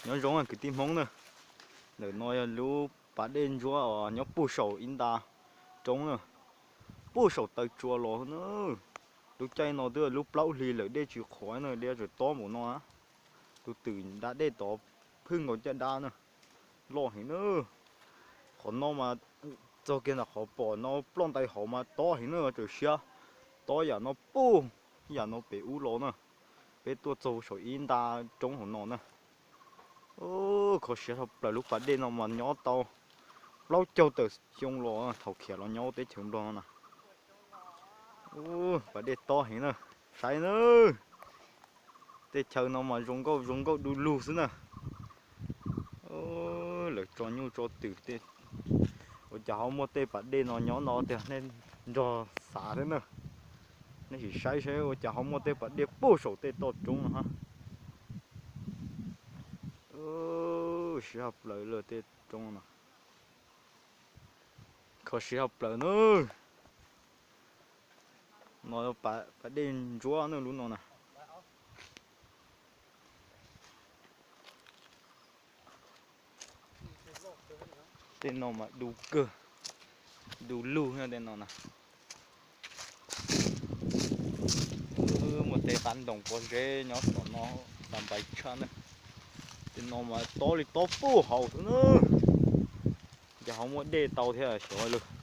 Nyob zoo kwv tij Hmoob na, ntawm no yog lub pas dej ntsuab uas nyob puag saum ib nta roob na, puag saum taw tsua los na. Lub caij no twb lub plaub hlis lawm dej tsis qhuav na, dej tseem tob npaum no. Tus twm da dej tod phwj nkaus caj dab na, loj heev na. Qhov no mas txog kiag ntawm qhov pom no ploj ntais hauv mas tob heev na, tseem siab tob yam no puag, yam no pem ub los na. Peb tuaj txog saum ib nta roob hauv no na. Kho siab dhau plaws, lub pas dej no mas nyob tau plaub caug tawm xyoo los thaum khiav los nyob teb chaws Nplog no na. Pas dej tob heev na, saib na. Tej chaw no mas zoo nkauj zoo nkauj du lug xwb na. Lawv tso nyuj tso twm tej, ua cas ho muaj tej pas dej no nyob no tiag, nej nrog xav thiab na. Nej sim saib saib ua cas ho muaj tej pas dej puag saum tej toj roob no hab. Siab dhau plaws lawm tej roob no. Kho siab dhau plaws na. No pas dej ntsuab na lub no na. Tej no mas du kawg, du lug tej no na. Muaj tej qab ntoos pob zeb nyob tom no, tas npais tshaj na. Tej no mas tob li tob puag hauv xwb na. Ces ho muaj dej tau thiab xyov lawm.